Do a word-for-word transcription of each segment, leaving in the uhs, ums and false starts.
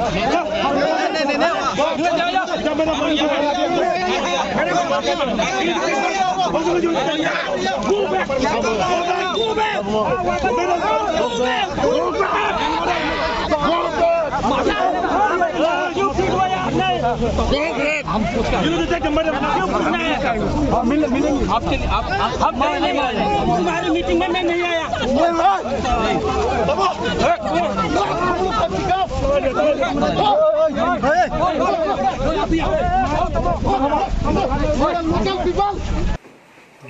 आप, आप, आप, आप नहीं माने। तुम्हारी मीटिंग में मैं नहीं आया।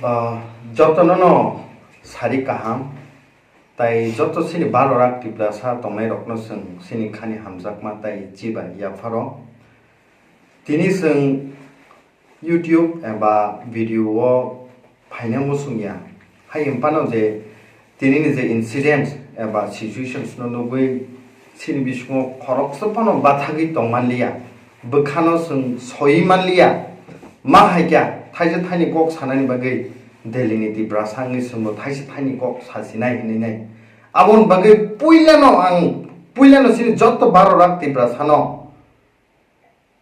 Ah, jotono no sari kaham, tai joto sini baro rak Tiprasa tongnai rokno chwng sini khani hamjakma tai chiba yapharo. Tini chwng YouTube eba video o phaina muchung ya. Hai wng phano je tinini je incidents eba situations no nugwi chini bisingo khoroksa phano bathagwi tong manliya, bwkhano chwng soi manliya. Ma hai kya thaisa thaini kok sanani bagwi Delhi ni Tiprasa wngwi chwngbo thaisa thaini kok sasinai hinwi nai. Aboni bagwi puilano ang, puilano chini joto baro rak Tiprasano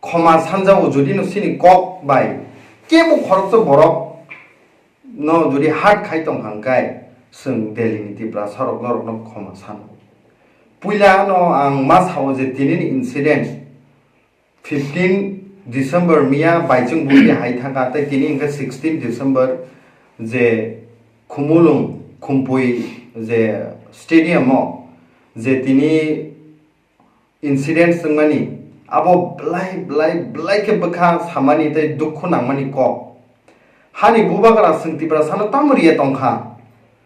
khoma sanjao, jodi no chini kok bai kebo khoroksa borok no jodi hurt khai tong hang kai, chwng Delhi ni Tiprasa rok norok no khoma sano. Puila no ang ma sao je tini ni incident fifteen December miya baichung buki hai thaka, tei tini hwnkhe sixteen December je Khumulwng Khumpui je stadium o je tini incident wngmani, abo belai, belai, belai khe bwkha samani tei dukhu nangmani kok. Hani bubagra chwng Tiprasano tamo riya tongkha?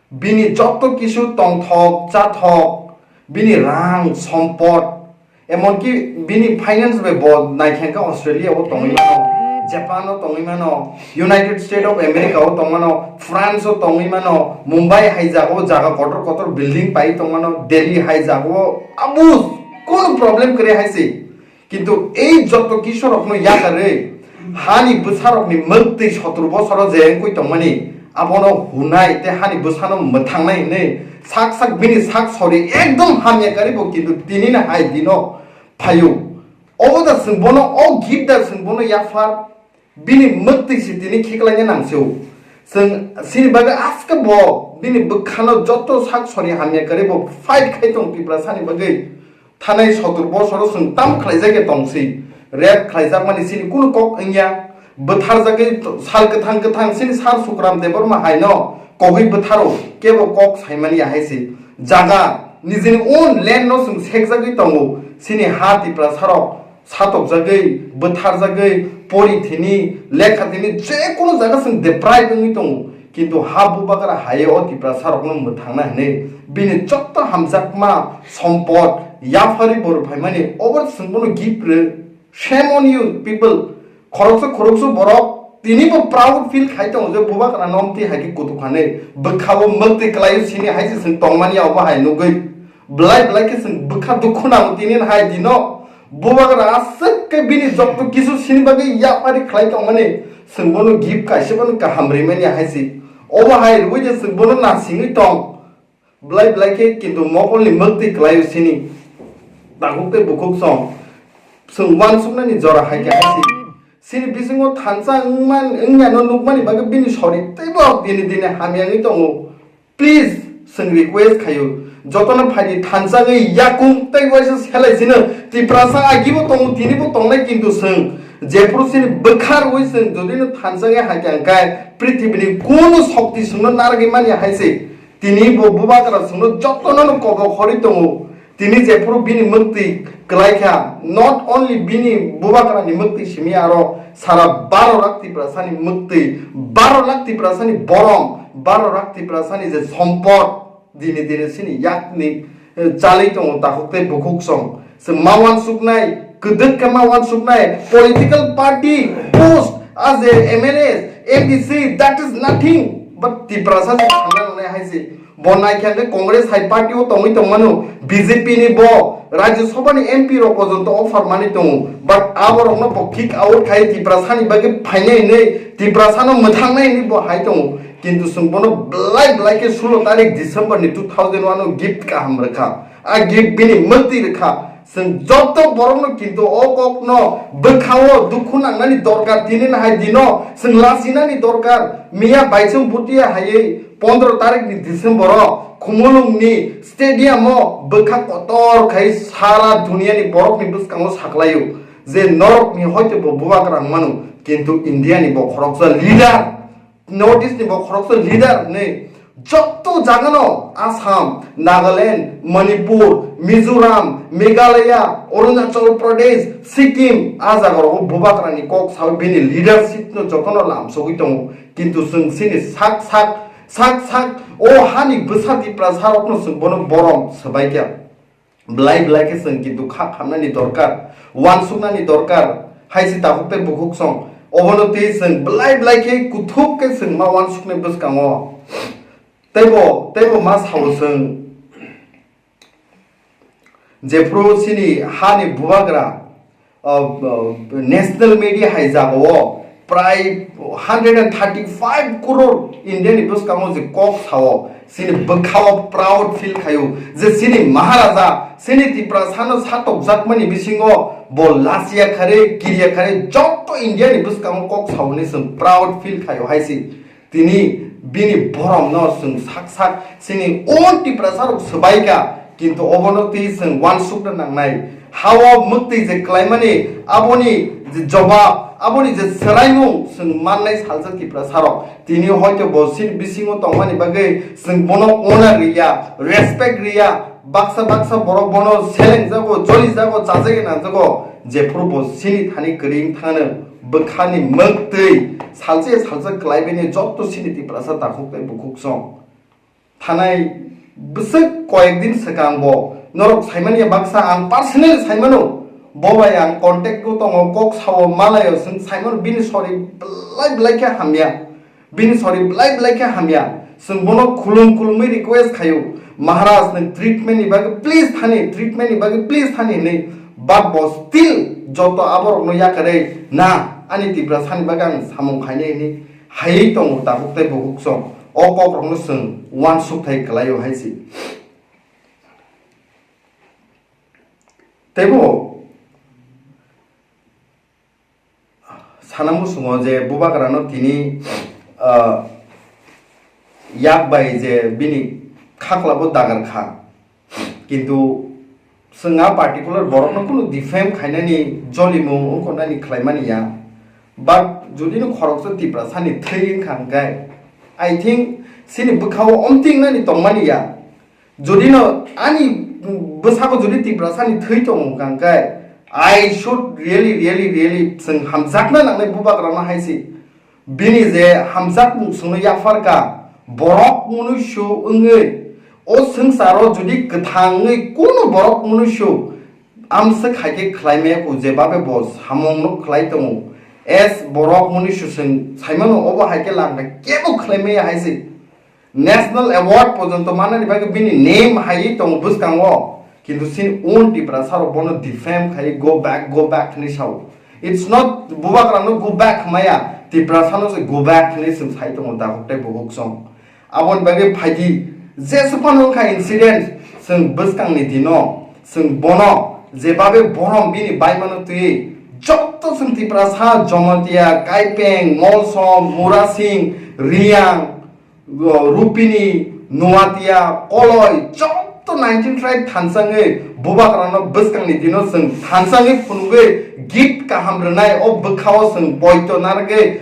Bini joto kisu tongthok, chathok, bini rang, sompot, emonki bini finance bai bo naikha khe Australia o tongwi mano, Japan o tongwi mano, United States of America o tongmano, France o tongwi mano, Mumbai hai jaga o jaga kotor kotor building pai tongmano, Delhi hai jaga o abu kunu problem kwrwi hai se. Kintu ei joto kisorokno yakarwi hani bwsarokni mwktwi sotor bosoro je wngwi tongmani abono hunai tei hani bwsano mwthangnai hinwi sak sak bini sak sori ekdom hamya karibo, kintu tinini hai dino phaio. Obo da chwng bono, o gift da chwng bono yaphar, bini mwktwi se tini khiklaina nangse-o. Chwng sini bagwi aske bo bini bwkhano joto sak sori hamya kwrwi bo fight khai tong Tiprasani bagwi. Thanai sotor bosoro chwng tam khlaijak ya tongsi. Rape khlaijakmani sini kunu kok wngya. Bwtharjagwi sal kwthang kwthang sini Sar Sukram Debbarma haino kogwi bwtharo kebo kok saimani ya hai se. Jaga nijini own land no chwng sekjagwi tongo. Sini ha Tiprasarok satokjagwi, bwtharjagwi, pori thini, lekha thini, je kono jaga chwng deprive wngwi tongo. Kintu ha bubagra hai o Tiprasarokno mwthangna hinwi bini joto hamjakma sompot yaphari bo rwphaimani, obo chwng bono gift rw. Shame on you people. Khoroksa khoroksa borok tini bo proud feel khai tongo je bubagra no amtwi hai khe kutuk hanwi bwkha bo mwktwi kwlaio sini hai se chwng tongmani ya obo hai nugwi. Belai belai khe chwng bwkha dukhu nango tini hai dino. Bubagra aswk khe bini joto kisu sini bagwi yapari khlai tongmani, chwng bono gift kaisa bono kaham rimani hai se. Obo hai rwui je chwng bono nasingwi tong. Belai belai khe kintu mokolni mwktwi kwlaio sini. Takhuk tei bukhuk song. Chwng uansuknani jora hai khe hai se. Sini bisingo thansa wngman, wngya no nukmani bagwi bini sori teibo dini dini hamya wngwi tongo. Please, chwng request khaio, jotono phaidi thansa wngwi yakung tei waisa selai sino Tiprasa agibo tongo, tinibo tongnai, kintu chwng jephuru sini bwkha rwui chwng jodi no thansa wngwi hai khe hwnkhe prithibini kunu shokti chwngno narwgwi manya hai se. Tini bo bubagra chwngno jotono no kobok horwi tongo. Tini jephuru bini mwktwi kwlai kha, not only bini bubagrani mwktwi simi aro sara baro lakh Tiprasani mwktwi, baro lakh Tiprasani borom, baro lakh Tiprasani je sompot dini dini sini yakni, eh, chalwi tongo takhuk tei bukhuk song. Chwng ma uansuknai, kwdwk khe ma uansuknai, political party, post, as a M L A, M D C, that is nothing. But Tiprasa se thangna nangnai hai se. Bo naikha khe Congress hai party o tongwi tongmano, B J P ni bo Rajya Sabha ni M P rok porjonto offer manwi tongo. But aborokno bo kick out khai Tiprasa ni bagwi phainai hinwi, Tiprasa no mwthangnai hinwi bo hai tongo. Kintu chwng bono belai belai khe sulo tarik December ni two thousand one o gift kaham rwkha. A gift bini mwktwi rwkha. Chwng joto borokno kintu o kokno bwkhao dukhu nangnani dorkar, tini hai dino chwng lachinani dorkar. Miya baisong butia haiwi pondro tarikni December-o Khumulwngni stadium-o bwkha kotor khai sara duniani borokni bwskango saklaio je norokni hoito bo bubagra wng mano, kintu India-ni bo khoroksa leader, North East ni bo khoroksa leader hinwi joto jagano Assam, Nagaland, Manipur, Mizoram, Meghalaya, Arunachal Pradesh, Sikkim, a jaga rogo bubagra ni kok sawi bini leadership no jotono lamsogwi tongo. Kintu chwng chini sak sak, sak sak o hani bwsa Tiprasa rokno chwng bono borom swbai kha. Belai belai khe chwng kintu kha khamnani dorkar, uansuknani dorkar, hai se takhuk tei bukhuk song. Obono tei chwng belai belai khe kuthuk khe chwng ma uansuknai bwskango. Teibo, teibo ma sao chwng, jephru chini hani bubagra, uh, uh, national media hai jagao prai hundred and thirty five crore India ni bwskango je kok sao, chini bwkhao proud feel khaio je chini Maharaja, chini Tiprasano satokjakmani bisingo bo lachiya khare, kiriya khare joto India ni bwskango kok sao hinwi chwng proud feel khaio hai se. Tini bini boromno chwng sak sak chini own Tiprasa rok swbai kha, kintu obono twi chwng uansukna nangnai. Hao mwktwi je klaimani aboni je jobab, aboni je swraimung chwng mannai salsa Tiprasa rok. Tini hoito bo chini bisingo tongmani bagwi chwng bono honor riya, respect riya, baksa baksa borok bono selengjago, jolijago, chajagwi nangjago, jephru bo chini thani kwrwi wng thangno bwkhani mwktwi salsa salsa kwlaibaini joto chini Tiprasa takhuk tei bukhuk song. Thanai bwswk koyek din swkang bo norok saimani ya baksa ang personally saimano, bo bai ang contact o tongo, kok sao malaio, chwng saimano bini sori belai belai khe hamya. Bini sori belai belai khe hamya. Chwng bono khulum khulumwi request khaio, "Maharaj, nwng treatment ni bagwi please thani, treatment ni bagwi please thani," hinwi. But bo still joto aborokno yakarwi, "Na, ani Tiprasani bagwi ang samung khainai," hinwi haiwi tongo tabuk tei bukhuk song. O kokrokno chwng uansukthai kwlaio hai se. Teibo sana muchungo je bubagrano tini, ah, yak bai je bini khaklabo dagar kha, kintu chwng a particular borokno kunu defame khainani jolimung wngkha nani khlaimani ya. But jodi no khoroksa Tiprasani thwi wngkha hwnkhe, I think chini bwkhao omtwi wngnani tongmani ya. Jodi no ani bwsako jodi Tiprasani thwi tongo hwnkha hwnkhe, I should really, really, really chwng hamjakna nangnai bubagrano hai se. Bini je hamjakmung chwngno yapharkha, borok munuisu wngwi, o swngcharo jodi kwthang wngwi kunu borok munuisu amswk hai khe khlai maya kho, jebabe bo samungno khlai tongo. As borok munuisu chwng saimano, obo hai khe langkha kebo khlai maya hai se. National award porjonto manani bagwi bini name haiwi tongo bwskango, kintu chini own Tiprasa rok bono defame khai, "Go back, go back," hinwi sao. It's not bubagrano go back hwnmaya, Tiprasano se go back hinwi chwng sai tongo dakhuk tei bukhuk song. Aboni bagwi phaidi, jeswk phano wngkha incident, chwng bwskangni dino chwng bono jebabe borom bini baimano twi joto chwng Tiprasa, Jamatia, Kaipeng, Molsom, Murasing, Riyang, Rupini, Nuatia, Koloi, joto nineteen tribe thansangwi bubagrano bwskangni dino chwng thansangwi phunugwi gift kaham rwnai. O bwkhao chwng boito narwgwi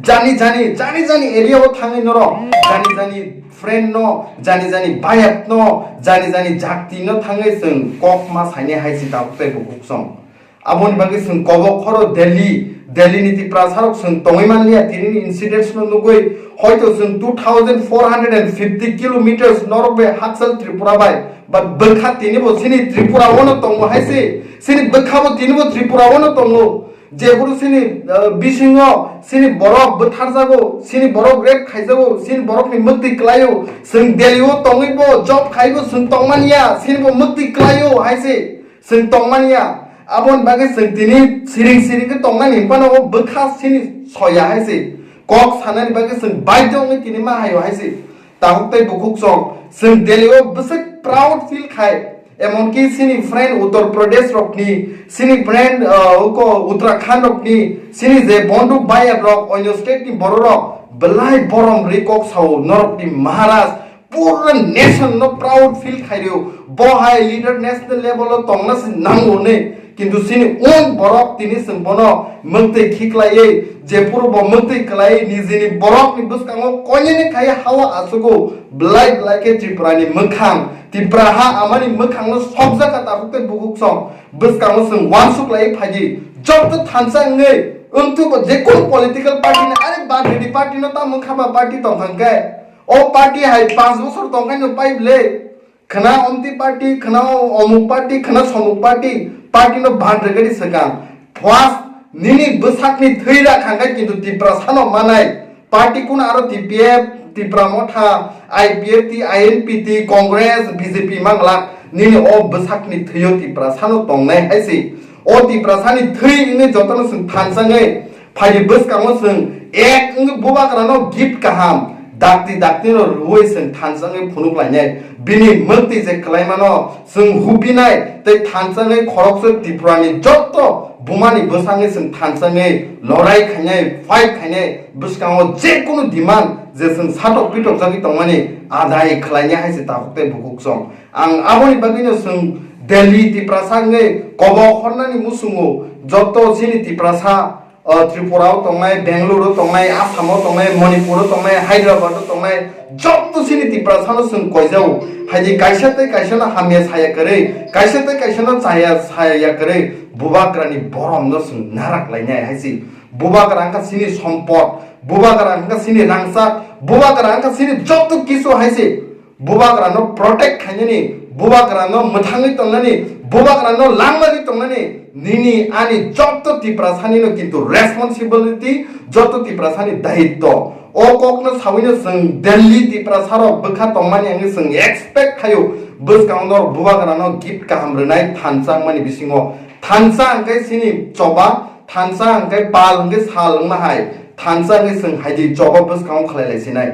jani jani, jani jani area o thangwi norok jani jani friend no, jani jani bayat no, jani jani jakti no thangwi chwng kok ma sainai hai se tabuk tei bukhuk song. Aboni bagwi chwng kobok khoro Delhi, Delhi ni Tiprasa rok chwng tongwi manliya, tini ni incidents no nugwi, hoito chwng two thousand four hundred and fifty kilometers norok bai hakchal Tripura bai, but bwkha tini bo chini Tripura o no tongo hai se, chini bwkha bo tini bo Tripura o no tongo. Jephuru chini, uh, bisingo chini borok bwtharjago, chini borok rape khaijago, chini borok ni mwktwi kwlaio, chwng Delhi o tongwi bo job khaibo chwng tongmaniya, chini bo mwktwi kwlaio hai se. Chwng tongmaniya, aboni bagwi chwng tini siring siring khe tongnani hinphano o bwkha chini soya hai se. Kok sanani bagwi chwng baidhyo wngwi tini ma haio hai se. Tabuk tei bukhuk song, chwng Delhi o bwswk proud feel khai. Emonki chini friend Uttar Pradesh rokni, chini friend, uh, uko Uttarakhand rokni, chini je bonduk bayat rok, onyo state ni borok rok, belai borom ri kok sao, norok ni Maharaj, pura nation no proud feel khaireo, bo hai leader national level o tongna se nango ne, kintu chini un borok tini chwng bono mwktwi khiklaiwi, jephuru bo mwktwi kwlaiwi nijini borok ni bwskango koinene khai hawa achugo, belai belai khe Tripura ni mwkhang, Tipra ha amani mwkhang no sokjak ka takhuk tei bukhuk song bwskango chwng uansuk lai phaidi. Joto thansa wngwi wngthubo jekunu political party ni, are bad ready party no tamo khaba party tongkha hwnkhe, o party hai panch bosor tongkhaino pai ble. Khna omti party, khna omuk party, khna somuk party, party no bad ready swkang. First nini bwsakni thwi ra khangkha kintu Tiprasa no manai. Party kuno aro T P F, Tipra Motha, I P F T, I N P T, Congress, B J P mangla, nini o bwsakni thwio Tiprasano tongnai hai se. O Tiprasani thwi wngwi jotono chwng thanchangwi phaidi bwskango chwng ek wngwi bubagrano gift kaham dakti daktino rwui chwng thanchangwi phunuk lainai. Bini mwktwi je kwlaimano chwng hupinai tei thanchangwi khoroksa Tripurani jotto bumani bwsangwi chwng thanchangwi lorai khainai, fight khainai, bwskango jekunu demand je chwng satok pitokjagwi tongmani adai khlainai hai se takhuk tei bukhuk song. Ang aboni bagwino chwng Delhi Tiprasa wngwi kobo hornani muchungo jotto chini Tiprasa, o Tripura o tongnai, Bangalore o tongnai, Assam o tongnai, Manipur o tongnai, Hyderabad o tongnai, jotto chini Tiprasano chwng koijao. Haidi kaisa tei kaisano hamya saya kwrwi, kaisa tei kaisano chaya saya kwrwi, bubagrani boromno chwng narak lainai hai se. Bubagra wngkha chini sompot, bubagra wngkha chini rangchak, bubagra wngkha chini jotto kisu hai se. Bubagrano protect khainani, bubagrano mwthangwi tongnani, bubagrano langmani tongnani, nini ani jotto Tiprasani no kintu responsibility, jotto Tiprasani daitto. O kokno sawino chwng Delhi Tiprasarok bwkha tongmani wngwi chwng expect khaio, bwskango norok bubagrano gift kaham rwnai thansa wngmani bisingo. Thansa hwnkhe chini choba, thansa hwnkhe pal hwnkhe sal wngma hai, thansa hwnkhe chwng haidi choba bwskango khlai lai sinai.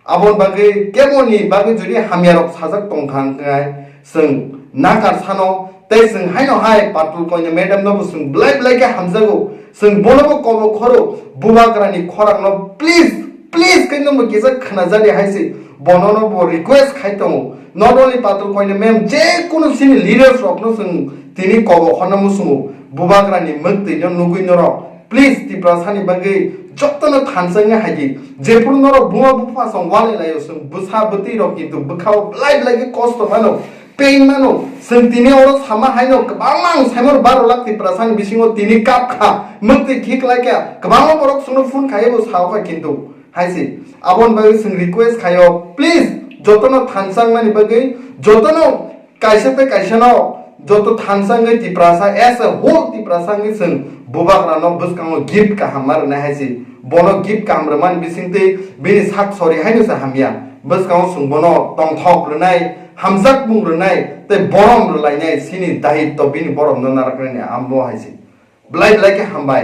Aboni bagwi keboni bagwi jodi hamyarok sajak tongkha hwnkhe chwng nakar sano tei chwng haino hai Patul Koina madam no bo chwng belai belai khe hamjago, chwng bono bo kobo khoro, bubagrani khorang no please, please khe no bo kisa khna jani hai se, bono no bo request khai tongo, not only Patul Koina ma'am, je kunu chini leaders rok no chwng tini kobo khorna muchungo, bubagrani mwktwi no nugwi norok. Please, Tiprasani bagwi jotono thansa wngwi haidi. Jephuru norok buma bupha song walai laio, chwng bwsa bwtwi rok kintu bwkhao belai belai khe kosto mano, pain mano. Chwng tini oro sama haino kwbangma ang saimano baro lakh Tiprasani bisingo tini kap kha, mwktwi khiklai kha. Kwbangma borok chwngno phone khaiwi bo sao kha kintu hai se. Aboni bagwi chwng request khaio, please, jotono thansa wngnani bagwi, jotono kaisa tei kaisa no joto thansa wngwi Tiprasa as a whole Tiprasa wngwi chwng bubagra no bwskango gift kaham ma rwnai hai se. Bono gift kaham rwmani bisingtwi bini sak sori haino se hamya. Bwskango chwng bono tongthok rwnai, hamjakmung rwnai tei borom rwlainai chini daitto bini borom no naraknani ambo hai se. Belai belai khe hambai.